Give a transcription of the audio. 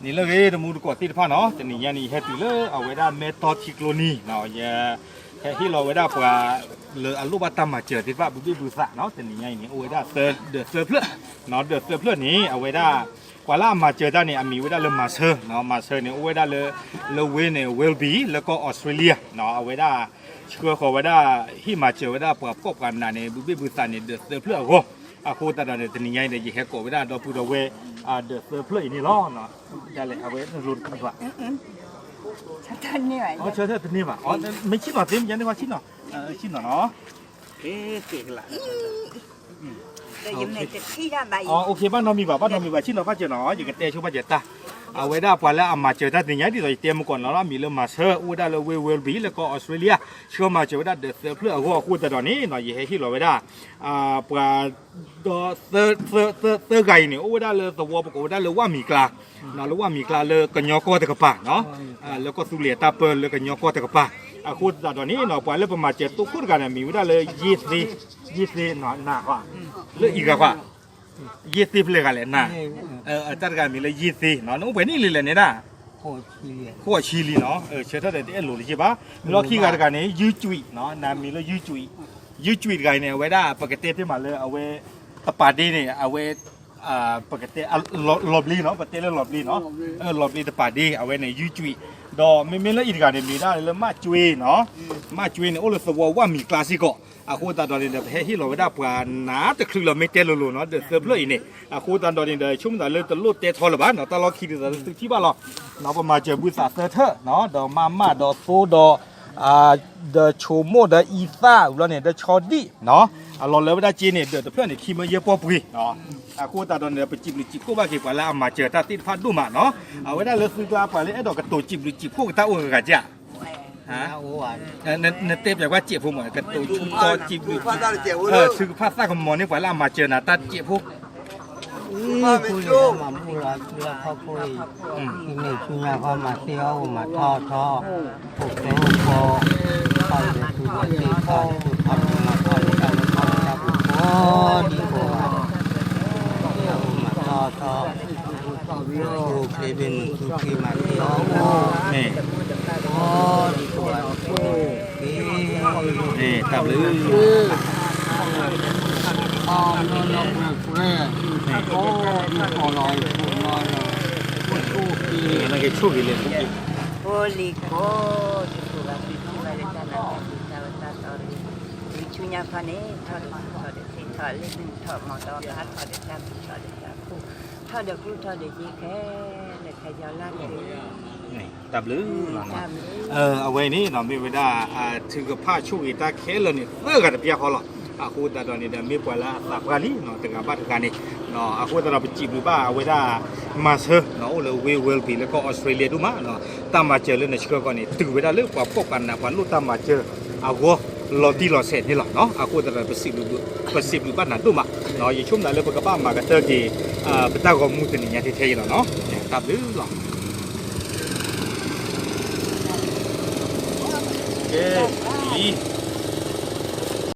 န့ၣ်လၢအဂ့ၤ တမူတကိးသ့ၣ်တဖၣ်နီၤ, တနံၤညါန့ၣ် ယဟဲတုၤလၢအဝဲဒၣ် မဲၢ်တီထံကျိနံၤနီၤ, ယဟဲဟ့ၣ်လီၤဝဲဒၣ်ပှၤလၢအလိၣ်ဘၣ်တၢ်မၤစၢၤသ့ၣ်တဖၣ် ဘုဘ့ၣ်ဘုသးနီၤ, တနံၤညါအံၤန့ၣ် အိၣ်ဝဲဒၣ်သၢ ဒၢးသၢဖျၢၣ်နီၤ, ဒၢးသၢဖျၢၣ်န့ၣ် အဝဲဒၣ် ပှၤလၢအမၤစၢၤတၢ်န့ၣ် အမံၤဝဲဒၣ်လၢ မၤဆၢနီၤ, မၤဆၢန့ၣ် အိၣ်ဝဲဒၣ်လၢ လၢဝ့ၢ်န့ၣ် Wilby လၢကီၢ်အီစထြ့လယါနီၤ, အဝဲဒၣ် ဆှၢဃီၤဝဲဒၣ် ဟ့ၣ်မၤစၢၤဝဲဒၣ်ပှၤဖှီၣ်ပှၤနးန့ၣ် ဘုဘ့ၣ်ဘုသးန့ၣ် ဒၢးသၢဖျၢၣ်အဂီၢ်, အဃိသတးဒီးန့ၣ် တနံၤညါအံၤဒီး ယဟဲကိးဝဲဒၣ်ဒီပုၢ်ဒီဝဲၢ် ဒၢးသၢဖျၢၣ်အံၤန့ၣ်လီၤ. ဒ်လဲၣ် အဝဲလိၤတဘၣ်, ဆၢထၢၣ်တန့ၢ်ဘၣ်, မ့ၢ်ဆံၣ်နီၤသ့ မ့ၢ်ယါန့ၣ် ဆံၣ်နီၤ, ဆံၣ်နီၤနီၤ, ဘၣ်နီတမံၤဘၣ်, ဘၣ်နီတမံၤဘၣ်, ဆံၣ်နီၤဖးစၢၤနီၤ, ယကတဲဆိဘၣ်စၢၤတၢ်, အဝဲဒၣ်ပှၤလၢအမၤစၢၤတၢ်သ့ၣ်ညါဒ်သိး ယတဲမုၢ်ကီၢ်နီၤလီၤ, အမံၤလၢ မၤဆၢ အိၣ်ဝဲဒၣ်လၢဝ့ၢ် Wilby လၢကီၢ်အီစထြ့လယါ, ဆှၢမၤစၢၤဝဲဒၣ်ဒၢးသၢဖျၢၣ်အဂီၢ်အဃိသတးဒီးန့ၣ် ယဟဲဟ့ၣ်လီၤဝဲဒၣ် ပှၤ ဒီး သၢဂၤအံၤန့ၣ် အိၣ်ဝဲဒၣ်လၢသဝီပကိးဝဲဒၣ်လၢဝၣ်မံၤကျါ, လၢဝၣ်မံၤကျါလၢကညီကီၢ်တကပၤနီၤ, လၢကီၢ်သူလ့ၤအတၢ်ပၢလၢကညီကီၢ်တကပၤ, အဃိသတးဒီးန့ၣ် ပှၤလၢပမၤစၢၤသိခိၣ်တဂၤန့ၣ် မံၤဝဲဒၣ်လၢ ယ့ၢ်သ့, ယ့ၢ်သ့နၤ, လၢအံၤဂၤဃီ, ယ့ၢ်သ့ဖဲလဲၣ်ဂၤလဲၣ်နၤ, တၢ်တဂၤမံၤလၢယ့ၢ်သ့နီၤ, နအိၣ်ပှဲၤနံၣ်လံလဲၣ်န့ၣ်ဒၣ် ဃိးဆံလံနီၤ, ဆၢထၢၣ်ဒီးတအဲၣ်လိၤတယ့ၢ်ဘၣ်, မ့ၢ်လီၢ်ခံဂၤတဂၤန့ၣ် ယူၢ်ကွံာ်နီၤ, နမံၤလၢယူၢ်ကွံာ်, ယူၢ်ကွံာ်တဂၤအံၤန့ၣ် အဝဲဒၣ် ပကတဲတ့ၢ်မးလၢအဝဲ တပာ်ဒ့န့ၣ် အဝဲ ပကတဲ လီၤဘျ့နီၤ, ပတဲလၢလီၤဘျ့နီၤ, လီၤဘျ့တပာ်ဒ့ အဝဲန့ၣ် ယူၢ်ကွံာ်, ဒီးမ့မ့ၢ်လၢအံၤတဂၤန့ၣ် မံၤဒၣ်လၢမၢ်ကွ့နီၤ, မၢ်ကွ့န့ၣ် အိၣ်လၢသဝီဝၣ်မံၤကျါစ့ၢ်ကီး, အဃိသတးဒီးန့ၣ်ဒီး ပဟဲဟ့ၣ်လီၤဝဲဒၣ်ပှၤနးတချုးလီၤ မ့ၢ်တဲလိၤလိၤနီၤ, ဒၢးသၢဖျၢၣ်အံၤန့ၣ်, အဃိသတးဒီးန့ၣ်ဒီး ဆိကမိၣ်သးလၢတလိၣ်တဲထီလၢၤဘၣ်နီၤ, တၢ်လီၢ်ခံဒ်သိးလၢသုထံၣ်ဘၣ်လီၤ, ပမၤစၢၤဘုသးသၢထၢၣ်နီၤ, ဒီးမၢ်မၢ်ဒီးသိဒီး ဒီးဆိမိၣ်ဒီးအံသၣ်ဝံၤလီၤန့ၣ် ဒီးဆီဒံၣ်နီၤ, အလီၤလၢဝဲဒၣ်က့န့ၣ် ဒၢးတဖျၢၣ်န့ၣ် ခံမၢယဲၢ်ပီၢ်ပှ့ၤနီၤ, အဃိသတးဒီးန့ၣ်ဒီး ပစံးဘျုးစံးဖှိၣ်ဘၣ်က့ၤပှၤလၢအမၤစၢၤတၢ်သ့ၣ်တဖၣ်ဒိၣ်မးနီၤ, အဝဲဒၣ်လၢသုကျါပှၤလၢအဲၣ်ဒိးကတိၤစံးဘျုးစံးဖှိၣ်ကတၢ်အိၣ်ဂၤဂၤကၢ် နတဲပျးကွၢ်စဲးဖိမး ကတိၤဆူတီစံးဘျုးစံး, သုကဖၣ်သၣ်ကမီၤန့ၢ်ပှၤလၢအမၤစၢၤနၤတၢ်စဲးဖိ အံၤဖိလံၤမၤဘူၣ်လီၤဆူလၢခီၣ်ဖိအံၤ, ဟံးန့ၢ်ဆူညါခီမၤသ့အီၣ်အိၣ်မၤထီၣ်ထီ, အိၣ်ကျဲအိၣ်ကီ, ဘၣ်လၢသူၣ်ဘၣ်သ့ၣ်တဖၣ်လၢသူၣ်ထီၣ်ထီမၤထီၣ်လၢတၢ်လၢခီၣ်လၢတၢ်ပူၤကိးဒံကိးဂၤ, မၤသ့အီၣ်အိၣ်မၤထီၣ်ထီ, အိၣ်ချ့ဘ့ၣ်နုာ်ထူချ့မၤသ့အီၣ်အိၣ်, ကိးဒံကိးဂၤ, တၢ်ဘျုး အီၣ်နီၢ်နီၢ်ပှဲၤပှဲၤ, အီၣ်ဒ်ကီးလီၤအံၤဖိနီၤ, အိၣ်ဆိၣ်က့ၤ, က့ၤလံကိး, ယဆူညါခီန့ၣ် ထီၣ်ဒီးထီၣ်ဒီးထံထီၣ်လ့ၣ်ထီၣ်မီၤဒီးဘါထီၣ်ဒီးတၢ်ဘျုးထီၣ်ဒီးတၢ်ဖှိၣ်, ထီၣ်ဒီးဃုထီၣ်ဒီးယ့ခဲလၢာ်ခဲဆ့လၢ်က့ၤ တၢ်ဘျုးလီၤ. အဝဲန့ၣ် မ့ၢ်ဝဲဒၣ် ထုကဖၣ်ဆိၣ်ဂ့ၤတၢ်ခဲလၢာ်န့ၣ် သၢဂၤတပျၢ်ဃီလီၤ. အဃိသတးဒီးန့ၣ်ဒီး မ့ၢ်ပှၤလၢအသးပှၢ်လံ တဂၤဘၣ်တဂၤန့ၣ်, အဃိသတးဒီး ပစံးဘျုးဘၣ်အဝဲဒၣ် မၤဆၢ အိၣ်လၢဝ့ၢ် Wilby လၢကီၢ်အီစထြ့လယါဒိၣ်မး, တၢ်မၤစၢၤလၢနဆှၢကီးန့ၣ် တုၤဝဲဒၣ်လၢပှၤဖှီၣ်ပှၤနး ပှၤလိၣ်တၢ်မၤစၢၤအဂီၢ် လီၤတံၢ်လီၤဆဲးန့ၣ်လီၤ. အဃိသတးဒီး ပစံးဘျုးဘၣ်နၤဒိၣ်မး, ယဆိကမိၣ်လၢပကဘၣ်မၤကတၢၢ်က့ၤ ပတၢ်ဂီၤမူတနံၤညါထဲထဲအံၤလီၤ. တၢ်ဘျုးလီၤ. ကဲ, လံ